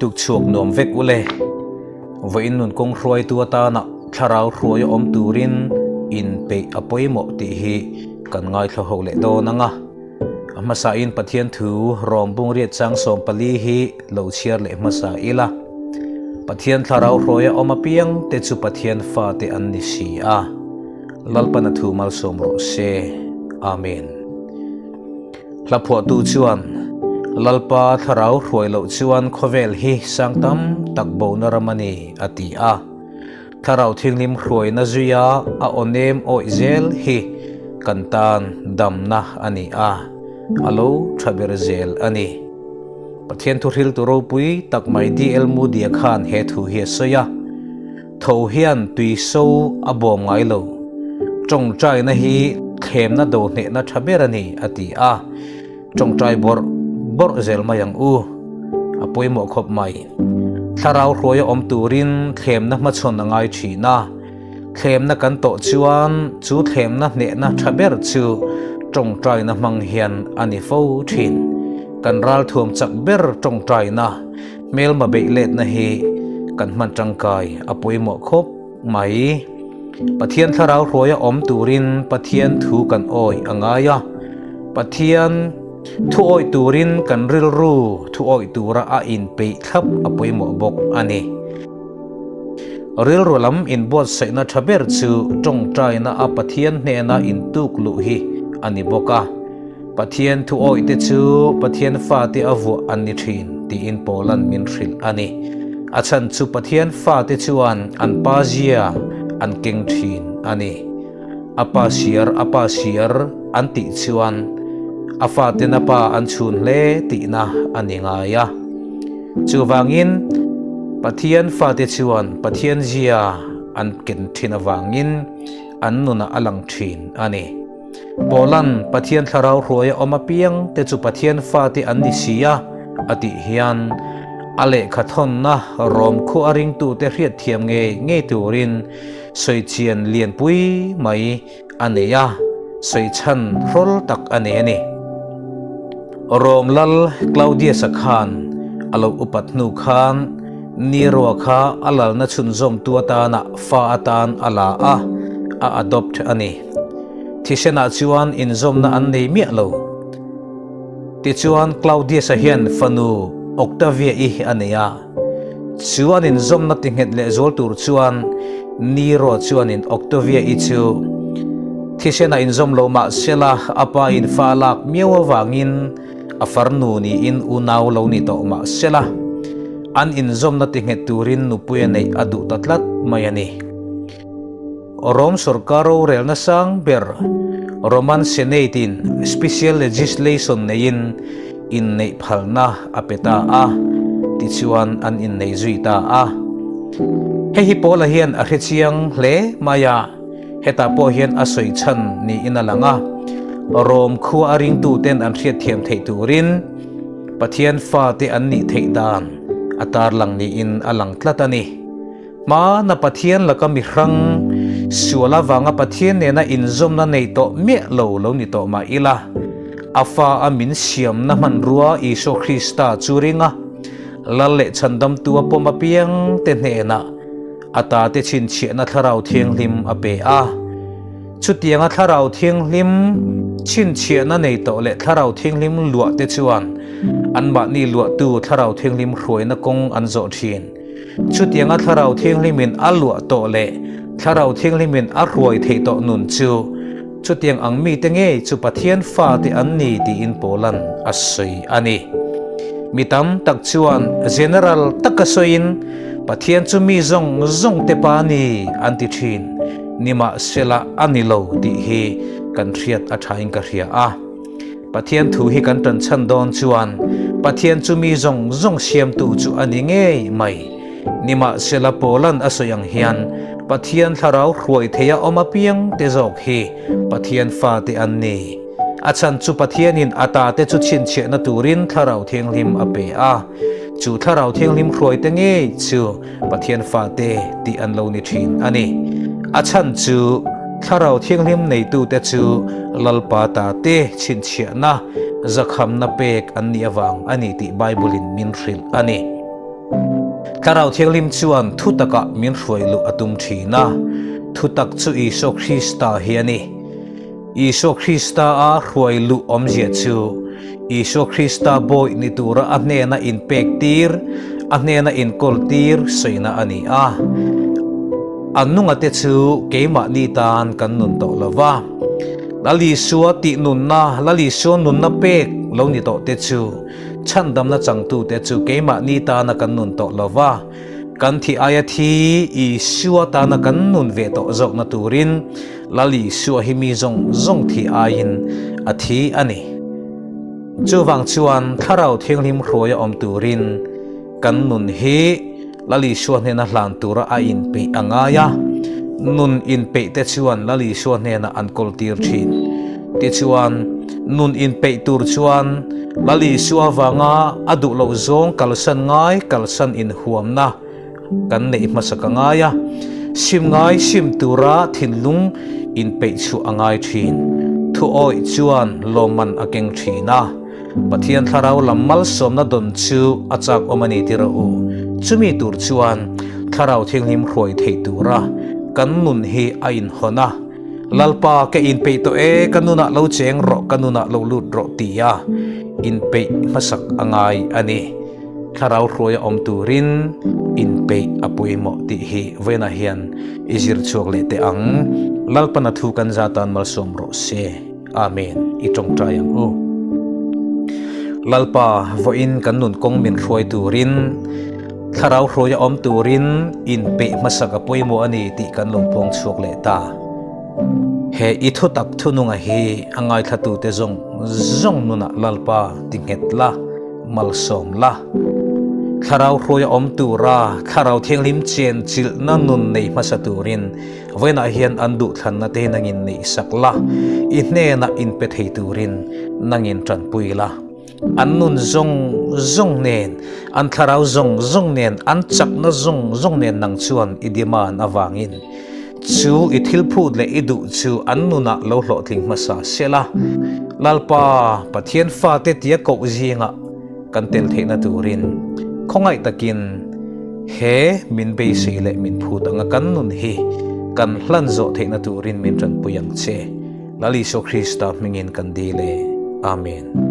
Tukchhuak nuam vek ule. Vawiin nun kawng hruaitu atana thlarau hruai a awm turin inpeih a pawimawh tih hi kan ngaithla ho leh dawn ang a. A hmasain Pathian thu rawng bungriat chang 14 hi lo chhiar leh hmasa ila. Pathian thlarau hruaia awm apiang te chu Pathian fate an ni si a. Lalpan a thu malsawm rawh se. Amen. Hla phuahtu chuan, Lalpa thlarau hruai loh chuan khawvel hi sang tam tak bona ram a ni, a ti a. Thlarau Thianghlim hruaina zuia a aw nem awih zel hi kan tan damna a ni a, a lo tha ber zel a ni. Pathian thuhriltu ropui tak mai DL Moody-a khan he thu hi a sawi a, Tho hian tui so a bawm ngai lo. Tawngtaina hi thlemna do hnehna tha ber a ni, a ti a. Tawngtai bawrh bawrh zel mai ang u, a pawimawh khawp mai. Thlarau hruaia awm turin thlemna hmachhawn a ngai thin a, thlemna kan tawh chuan chu thlemna hnehna tha ber chu tawngtaina hmang hian a ni fo thin. Kan ralthuam chak ber tawngtaina hmelma beih letna hi kan hman tangkai a pawimawh khawp mai. Pathian thlarau hruaia awm turin Pathian thu kan awih a ngai a, Pathian thu awih turin kan rilru thu awih tura a inpeih thlap a pawimawh bawk a ni. Rilru lam inbuatsaihna tha ber chu tawngtaina a Pathian hnena intuk luh hi a ni bawk a. Pathian thu awih te chu Pathian fate a vuah an ni thin tiin Paula'n min hrilh a ni. A chhan chu Pathian fate chuan an pa zia an keng thin a ni. A pa siar a pa siar an tih chuan a faten a pa an chhun hle tihna a ni ngai a. Chuvangin Pathian fate chuan Pathian zia an ken thin avangin an nunah a lang thin a ni. Paula'n Pathian thlarau hruaia awm apiang te chu Pathian fate an ni si a, a tih hian a lehkha thawnna rawm khu a ringtute hriatthiam ngei ngei turin sawichian lianpui mai a nei a, sawichhan hrawl tak a nei a ni. Rom lal Claudius-a khan a lo upat hnu khan Nero-a kha a lalna chhunzawmtu atana fa atan a la a, a adopt a ni. Thisenah chuan inzawmna an nei miah lo. Tichuan Claudius-a hian fanu Octavia-i a nei a. Chu an inzawmna tinghet lehzual tur chuan Nero chuanin Octavia-i chu thisenah inzawm lo mah sela a pa in fa a lak miau avangin a farnu niin unau lo ni tawh mah sela an inzawmna tinghet turin nupui a neih a duh ta tlat mai a ni. Rome sorkar rorelna sang ber Roman Senate in special legislation neiin inneih phalna a pe ta a, tichuan an innei zui ta a. Hei hi Paula hian a hrechiang hle mai a, hetah pawh hian a sawi chhan niin a lang a, Rome khua a ringtuten an hriatthiam theih turin Pathian fate an nih theih dan a tarlang niin a lang tlat a ni. Hmana Pathian laka mi hrang, sual avanga Pathian nena inzawmna nei tawh miah lo lo ni tawh mah ila, a fa a min siamna hmanrua Isua Krista chu ring a, Lal leh Chhandamtu a pawm apiang te hnenah a tate chhinchhiahna Thlarau Thianghlim a pe a. Chutianga Thlarau Thianghlim chhinchhiahna nei tawh leh Thlarau Thianghlim luah te chuan anmahni luahtu Thlarau Thianghlim hruaina kawng an zawh thin. Chutianga Thlarau Thianghlimin a luah tawh leh Thlarau Thianghlimin a hruai theih tawh nun chu chutiang ang mite ngei chu Pathian fate an ni tiin Paula'n a sawi a ni. Mi tam tak chuan general taka sawiin Pathian chu mi zawng zawng te pa ni an ti thin, nimahsela a ni lo tih hi kan hriat a thain ka hria a. Pathian thu hi kan tan chhan dawn chuan Pathian chu mi zawng zawng siamtu chu a ni ngei mai. Nimahsela Paula'n a sawi ang hian Pathian thlarau hruai theia awm apiang te zawk hi Pathian fate an ni. A chhan chu Pathianin a tate chu chhinchhiahna turin Thlarau Thianghlim a pe a. Chu Thlarau Thianghlim hruaite ngei chu Pathian fate tih an lo ni thin a ni. A chhan chu Thlarau Thianghlim neitute chu Lalpa ta te chhinchhiahna, zakhamna pek an nih avang a ni tih Bible-in min hrilh a ni. Thlarau Thianghlim chuan thutakah min hruai luh a tum thin a, thutak chu Isua Krista hi a ni. Isua Krista a hruai luh awmzia chu Isua Krista bawih ni tura a hnena inpek tir, a hnena inkawl tir sawina a ni a. A nungate chu keimahni tan kan nun tawh lo va. Lal Isua tih nunna, Lal Isua nunna pek lo ni tawh te chu chhandamna changtute chu keimahni tana kan nun tawh lo va. Kan thih aia thi Isua tana kan nun ve tawh zawkna turin Lal Isua hi mi zawng zawng thih aiin a thi a ni. Chuvang chuan Thlarau Thianghlim hruaia awm turin kan nun hi Lal Isua hnena hlan tura a inpeih a ngai a, nun inpeih te chuan Lal Isua hnenah an kawl tir thin. Tichuan, nun inpeih tur chuan Lal Isua avanga a duh loh zawng kalsan ngai kalsan inhuamna kan neih hmasak a ngai a, sim ngai sim tura thinlung inpeih chhuah a ngai thin. Thuawih chuan lawmman a keng thin a, Pathian thlarau lam malsawmna dawn chu a chak awm a ni ti rawh u. Chumi tur chuan Thlarau Thianghlim hruai theih tura kan nun hi a inhawn a, Lalpa ka inpeih tawh e, ka nunah lo cheng rawh, ka nunah lo lut rawh tia inpeih hmasak a ngai a ni. Thlarau hruaia awm turin inpeih a pawimawh tih hi vawiinah hian i zir chhuak leh teh ang. Lalpana thu kan za tan malsawm rawh se. Amen. I tawngtai ang u. Lalpa, vawiin kan nun kawng min hruai turin, Thlarau hruaia awm turin inpeih hmasak a pawimawh a ni tih kan lo puang chhuak leh ta. He i thutak thununga hi a ngaithlatute zawng zawng nunah Lalpa ti nghet la, malsawm la. Thlarau hruaia awm tura Thlarau Thianghlim chen chilhna nun nei hmasa turin vawiinah hian an duhthlanna te nangin neihsak la, i hnenah inpe thei turin nangin tanpui la. An nun zawng zawng nen, an thlarau zawng zawng nen, an chakna zawng zawng nen nang chuan i demand avangin chu i thil phut leh i duh chu an nunah lo hlawhtling hmasa sela, Lalpa Pathian fate tia koh zingah kan tel theihna turin khawngaih takin he min beisei leh min phut anga kan nun hi kan hlan zawh theihna turin min tanpui ang che. Lal Isua Krista hmingin kan dil e. Amen.